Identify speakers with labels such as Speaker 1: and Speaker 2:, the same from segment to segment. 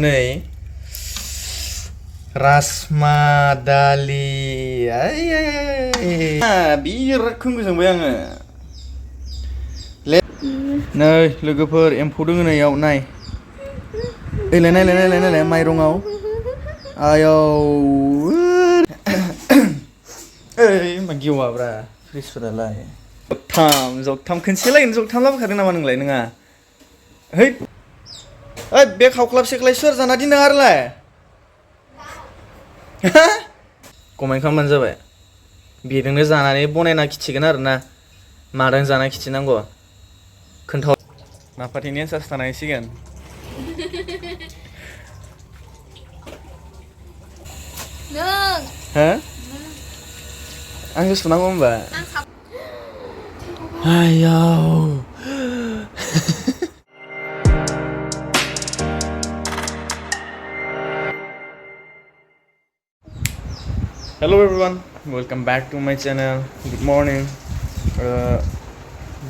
Speaker 1: नै Rajma दालि बिराद खोंगोजोंबाय आङो नै लोगोफोर एम्फौ दोङो नैयाव नाय ओइलाय नायलाय माइरंआव आयौ ओइ मा गेवाब्रा फ्रिजफोरालाय जगथाम खनसे लागैनो जगथाम लाबोखादों नामा नोंलाय नोङा है ओइ बे खावख्लाबसेखौलाय सोर जाना दिनदों आरोलाय कमेन्ट खालामबानो जाबाय बेजोंनो जानानै बनायना खिथिगोन आरोना मादों जाना खिथिनांगौ खोन्था नाफाथिनि एन्सार्स थानांसिगोन
Speaker 2: नों
Speaker 1: हो आंसो सुनांगौ होमबा आयाव Hello everyone, welcome back to my channel. Good morning.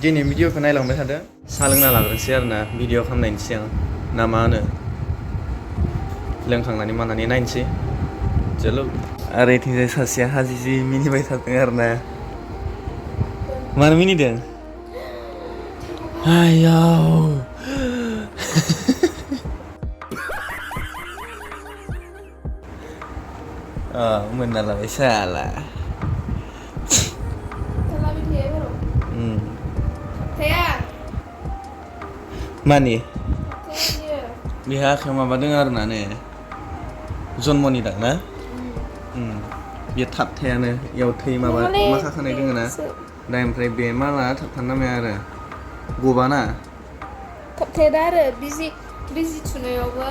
Speaker 1: दिनै भिडिअखौ नायलांबाय थादो साहा लोंना लाग्रोनोसै आरोना भिडिअ खालामनायनि सिगां ना मा होनो लोंखांनानै मानानै नायनोसै चलो आरो इथिंजाय सासेया हाजिजि मिनिबाय थादों आरोना मानो मिनिदों आयाव मोनना लाबाय साला मानि बेहा आखायाव माबा दङ आरोना ने जन्मनि दा ना बेयो थाबथायानो इयाव थै माबा माखा खानाय दङ ना दा ओमफ्राय बे माला थाबथानो नामाया आरो गबाना
Speaker 2: थाबथाया आरो बिजि थुनायावबो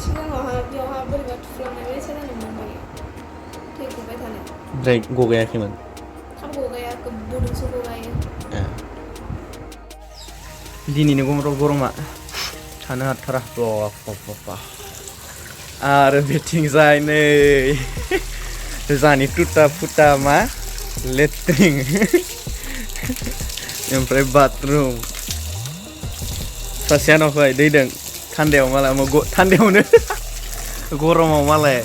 Speaker 2: सिगाङावहा बेयावहा बोरैबा थुफ्लांनाय बायदि जादोंमोन थै गबाय थानाय
Speaker 1: ओमफ्राय गगायाखैमोन
Speaker 2: थाब गगाया गोबावजोंसो गगायो
Speaker 1: दिनैनि गरमा थानो हाथारा बाबा आरो बेथिंजाय नै जानि टुटा फुटा मा लेट्रिन ओमफ्राय बाथरुम सासेया न'खौहाय दैदों थान्दायाव मालाय थान्दायावनो गरमाव मालाय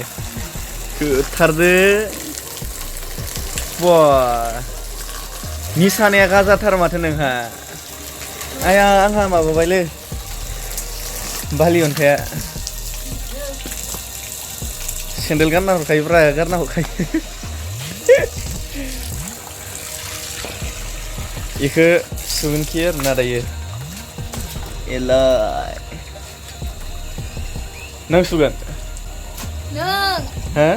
Speaker 1: होथारदो बा निसानाया गाजाथार माथो नोंहा आया आंहा माबाबायलै बालि अन्थाया सेन्देल गानना हरखायोब्रा गारना हरखायो इखो सुगोनखि आरोना दायो एलाय नों सुगोन
Speaker 2: नों
Speaker 1: हो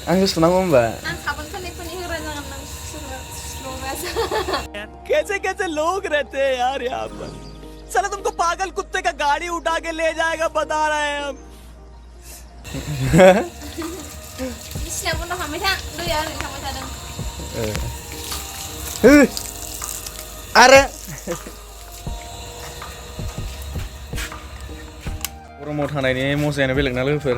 Speaker 1: आंसो सुनांगौ होमबा
Speaker 3: कैसे लोग रहते हैं यार यहाँ पर साला तुमको पागल कुत्ते का गाड़ी उठा के ले जाएगा बता रहे हैं हम
Speaker 1: आरे गरमाव थानायनि मजायानो बेलेग ना लोगोफोर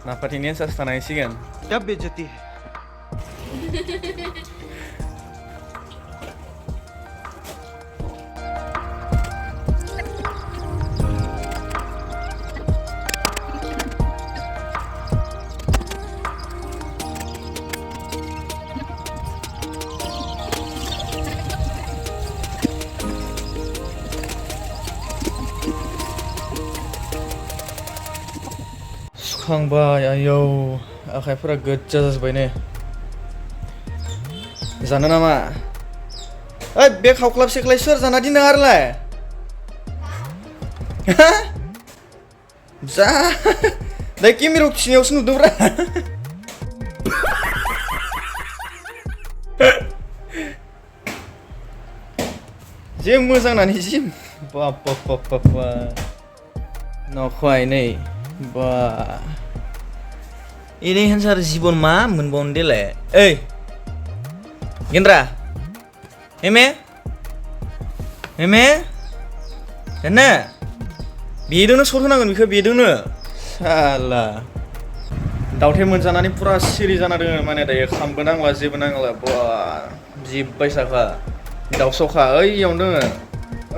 Speaker 1: नाफाथिनि एन्सार्स थानांसिगोन
Speaker 3: क्या बेइज्जती है
Speaker 1: सुखांबाय आयौ आखाइफोरा गोज्जा जाजोब्बाय ने जानो नामा ओइ बे खावख्लाबसेखौलाय सोर जाना दिनदों आरोलाय जा दाय केमेरायाव खिनायावसो नुदोंब्रा जे मोजां नानि जिम बाबा नखौहाय नै बा ini hansar jibon ma menbon dele Gendra Meme Dana बेदोंनो सर होनांगोन बेखौ बेदोंनो साला दावथे मोनजानानै पुरा सिरि जाना दङ माने दायो खामबो नांला जेबो नांला बा जिब्बाय साखा दाउ सखा ओइयाव दोङो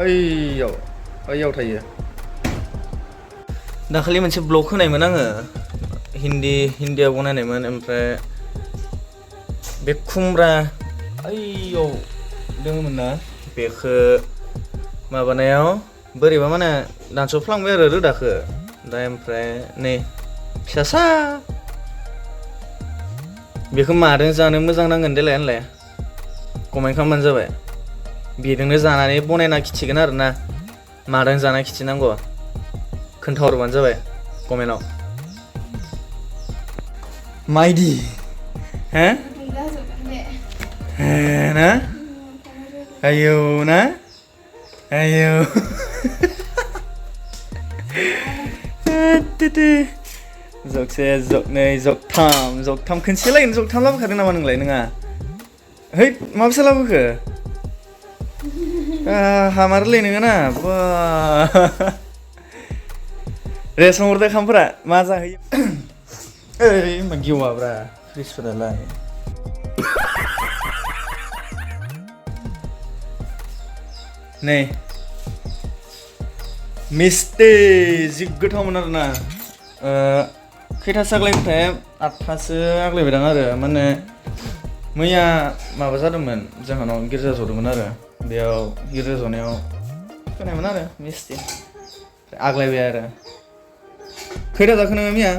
Speaker 1: ओइयाव थायो दाखालि मोनसे ब्लग होनायमोन आङो हिन्दीयाव बनायनायमोन ओमफ्राय बे खुमब्रा ओइयाव दोङोमोन ना बेखौ माबानायाव बोरैबा माने दानस'फ्लांबाय आरो रोदाखौ दा ओमफ्राय नै फिसासा बेखौ मादों जानो मोजां नांगोन देलाय होनलाय कमेन्ट खालामबानो जाबाय बेजोंनो जानानै बनायना खिथिगोन आरो ना मादों जाना खिथिनांगौ खोन्थाहरबानो जाबाय कमेन्टआव माइदि हो ना आयौ ना आयौ जगसे जगनै जगथाम खनसे लागैनो जगथाम लाबोखादों नामा नोंलाय नोङा है माबेसे लाबोखो हामारलै नोङो ना बा रेस्ट हरदो खामफोरा मा जाहैयो ओइ मा गेवाब्रा फ्रिजफोरालाय नै मिस्टे जि गोथावमोन आरोना खैथासो आग्लायखोथाय 8थासो आग्लायबायदां आरो माने मैया माबा जादोंमोन जोंहानाव गिर्जा जदोंमोन आरो बेयाव गिर्जा जनायाव खोनायमोन आरो मिस्टे आग्लायबाय आरो खैथा जाखो नोङो मैया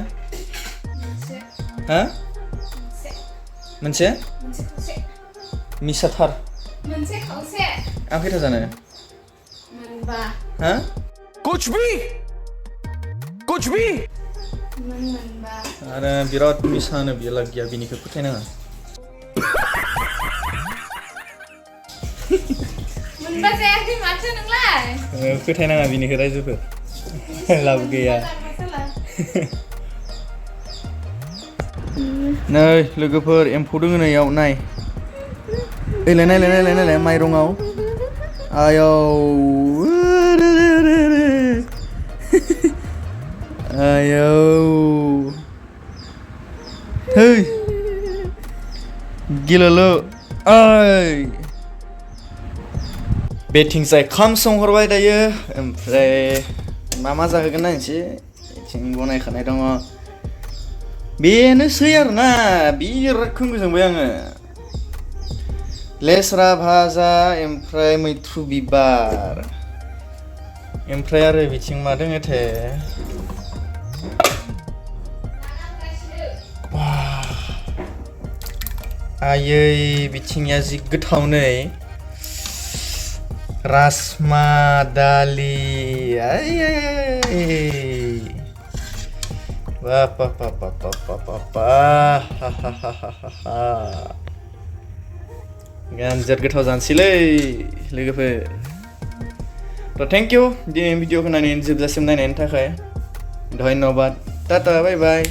Speaker 1: हा मोनसे मिसाथार आं खैथा जानो हा
Speaker 3: कुछ भी
Speaker 1: आरो बिराद मिसानो बियो लाग गैया बिनिखौ फोथायनाङा
Speaker 2: मोनबा जायाखै माथो नोंलाय
Speaker 1: फोथायनाङा बिनिखौ रायजोफोर लाब गैया नै लोगोफोर एम्फौ दोङो नैयाव नाय नायलाय माइरंआव आयौ आयौ है गिलुलु ओइ बेथिंजाय खाम संहरबाय दायो ओमफ्राय मा जाहोगोन नायनोसै बिथिं बनायखानाय दङ बेनोसै आरोना बिराद खोंगोजोंबाय आङो लेस्रा भाजा ओमफ्राय मैथ्रु बिबार ओमफ्राय आरो बिथिं मा दोङोथाय आयै बिथिंनिया जि गोथाव नै राजमा दालि गानजोर गोथाव जानोसैलै लोगोफोर थ' थेंक इउ दिनै भिडिअखौ नायनानै जोबजासिम नायनायनि थाखाय धन्यबाद टाटा बाय बाय